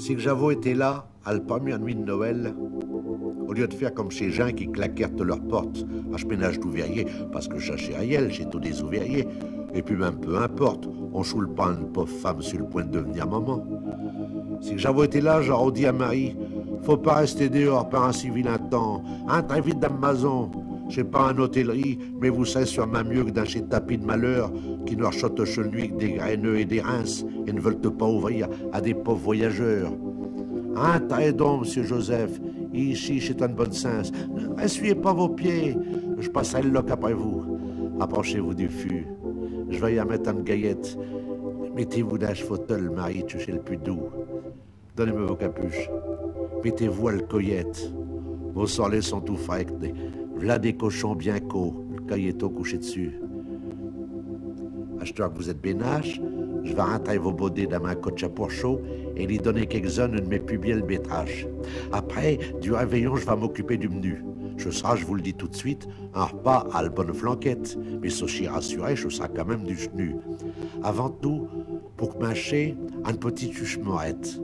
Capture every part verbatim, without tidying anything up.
Si que j'avos été là, à l'première nuit d'Noël, au lieu d'faire comme chés gins qui claquèrent leu porte à ch'ménage d'ouverriers, pasque cha ch'est réel, ch'étot des ouverriers, et pis même peu importe, on choule pas eune pauv' femme su l'point d'devenir maman. Si que j'avos été là, j'aros dit à Marie : « Faut pas rester déhors par un si vilain temps, intrez vite dins m'majon. Ch'est pas eune hôtellerie, mais vous s'rez sûrmint mieux que dins chés tapis d'malheur qui n'archottent chaque nuit que des graineux et des rinces et n'veul'tent pas ouvrir à des pauv' voyageurs. Intrez donc, Monsieur Joseph, ichi ch'est eune bonne cinse. N'essuyez pas vos pieds, j'pass'rai l'loque après vous. Approchez-vous du fu. J'vas y mette eune gaillette. Mettez-vous dins ch'fauteuil, Marie, ch'est l'pus doux. Donnez-me vos capuches. Mettez-vous à l'coyette. Vos sorlets sont tout frais. V'là des cochons bien cauds. L'caille étot couchée d'sus. Achteure que vous êtes bénaches, j'vas rintrer vos baudets dins min coche à pourchaux et li donner quéques-eunnes ed mes pus bielles bétraches. Après, du réveillon, j'vas m'occuper du menu. Ch'sera, j'vous l'dis tout d'suite, un r'pas à l'bonne flanquette, mais soyez rassurés, ch'sera quand même du ch'nu. Avant tout, pour qu'mincher, eune petite chuche-morette.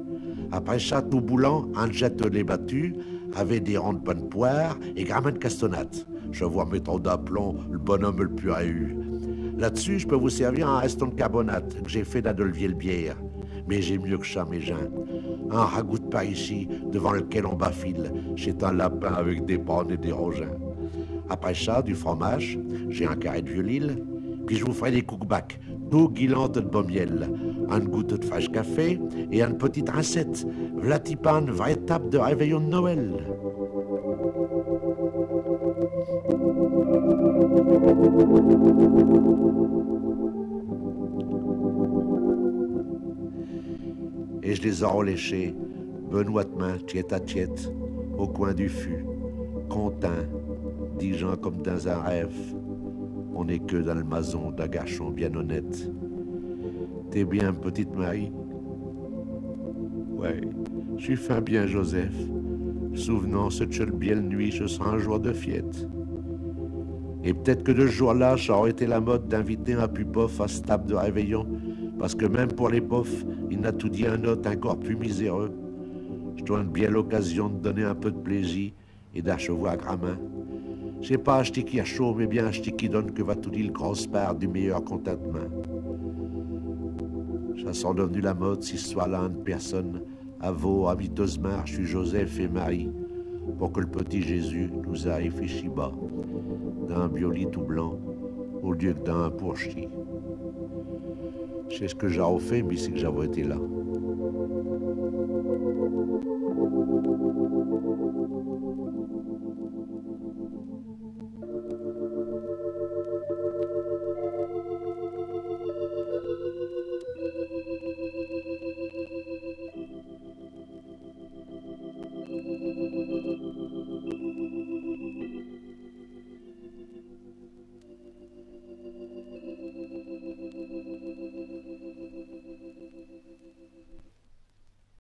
Après cha, tout boulant, eune jatte ed lait battu, avec des ronds d'pain d'poire et gramint d'cassonate. Cha vous r'mettrot d'aplomb l'bonhomme l'pus réu. Là-d'sus, j'peux vous servir un restant d'carbonate que j'ai fait dins d'l'vielle bière. Mais j'ai mieux qu'cha, mes gins. Un ragoût d'par ichi, devant l'quel on bafile, ch'est un lapin avec des brannes et des rojins. Après cha, du fromache, j'ai un carré d'vieux Lille, pis j'vous f'rai des couquebaques, tout guilantes ed bon miel, eune goutte ed fraîche café et eune petite rincette. V'là-ti pas eune vraie tape ed réveillon d'Noël. Et j'les aros laichés, benoîtemint, tiête à tiête, au coin du fu, contints, dijant comme dins un rêve : « On n'est que dins l'majon d'un garchon bien honnête. » T'es bien, m'petite Marie ? Ouais, j'sus fin bien, Joseph. L'souvenance ed chelle bielle nuit, ch'sera un jour ed fiête. Et p't-ête que de ch'jour-là, cha arot été la mode d'inviter un pus pauf' à s'tape ed réveillon, pasque même pour les paufs, i n'a toudis un aute incore pus miséreux. Ch'étot eune bielle occasion d'donner un peu d'plaisi et d'archevoir gramint. Ch'est pas à ch'ti qui archot, mais bien à ch'ti qui donne que va toudis l'grosse part du meilleur contintmint. Cha s'est dev'nu la mode, si ch'soir-là, eune personne avot amiteus'mint archu Joseph et Marie, pour que l'petit Jésus nous arrife ichi-bas, dins un biau lit tout blanc, au lieu que dins un pourchi. Ch'est ch'que j'aros fait, mi, si que j'avos été là.